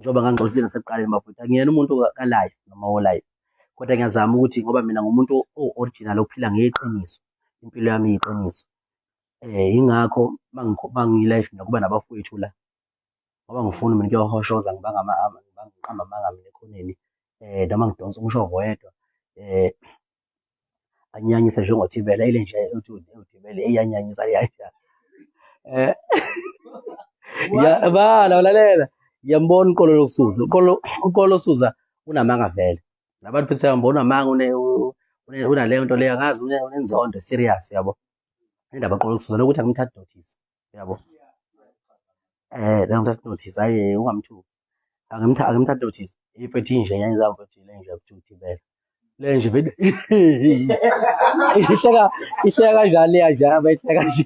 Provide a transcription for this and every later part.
Njengoba ngangixoxisile nasekuqaleni bafowethu, angiyena umuntu ka-live noma wo-live, kodwa ngiyazama ukuthi ngoba mina ngumuntu o-original ophila ngeqiniso, impilo yami iyiqiniso. Yingakho mangiyi-live mina kuba nabafowethu la, ngoba ngifuni mina ukuyohoshoza ngibanga ngiqambe amanga mina ekhoneni, noma ngidonse umshovo wedwa, anyanyise njengothibela ile nje uthibele iyanyanyisa iyasha. Ya bala lalela, ngiyambona uqolo lokusuza, uqolo lokusuza unamanga vele. Nabantu futhi siyambona unamanga unaleyo nto leyo, angazi unenzondo serious yabo. Indaba uqolo lokusuza lokuthi angimthathi notice yabo. Angimthathi notice, hhayi ungamthuki. Angimthathi notice. Ifethi nje nyanyisa mfethu le nje kuthiwa uthibela. Le nje vele ihleka ihleka kanjani leya nje abayihleka nje.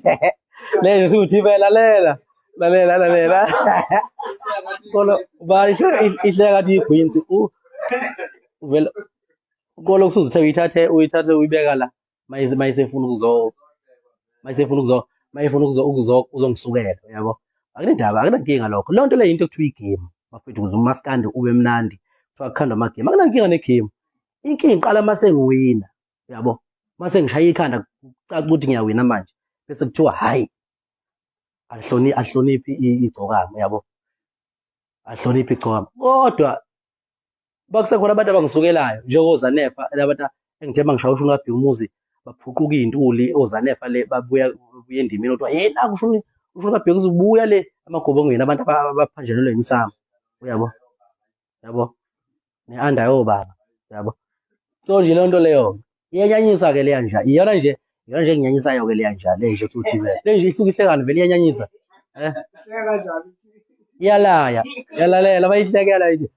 Le nje kuthiwa uthibela lela. Lalela lalela. Kolo ba ihleka ngathi igwinsi u uvela kolo kusuze uthe uyithathe uyithathe uyibeka la mayisefuna ukuzo mayisefuna ukuzo mayefuna ukuzo ukuzo uzongisukela uyabo. Akunendaba akunankinga lokho. Leyo nto leyo into ekuthiwa igame bafethu ukuze umaskandi ube mnandi kuthiwa kukhandwa amagame. Akunankinga negame. Inkinga iqala uma sengiwina uyabo. Uma sengishaya ikhanda kucaca ukuthi ngiyawina manje bese kuthiwa hhayi alihloniphi igcokama uyabo. Alihloniphi igcokama kodwa bakusekhona abantu abangisukelayo njengozanefa labantu engithe mangishaya ushuni kabheka umuzi baphuquka iy'ntuli ozanefa le babuya buya endimeni kuthiwa yena ushuni ushuni kabheka uzubuya le amagobongweni abantu abaphanjelelwe imisamo uyabo yabo ne-anda yobaba yabo. So nje leyo nto leyo iyanyanyisa-ke leya nja, iyona nje iyona nje enginyanyisayo-ke leya nja le nje futhi le nje isuke ihlekani vele iyanyanyisa. Iyalaya, iyalalela bayihlekela ithi.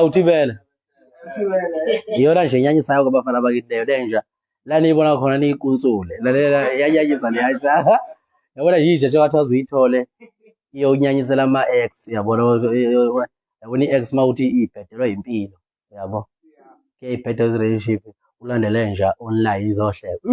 Uthibela. Iyona nje enyanyisayo-ke bafana bakithi leyo le nja. La niyibona khona niyikunsule. Lalela iyanyanyisa leya nja. Yabona yinja nje wathi uyithole iyonyanyisela ama-ex yabona yabona i-ex uma uthi ibhedelwa impilo yabo. Kuyayibheda relationship ulandele nja online izohleka.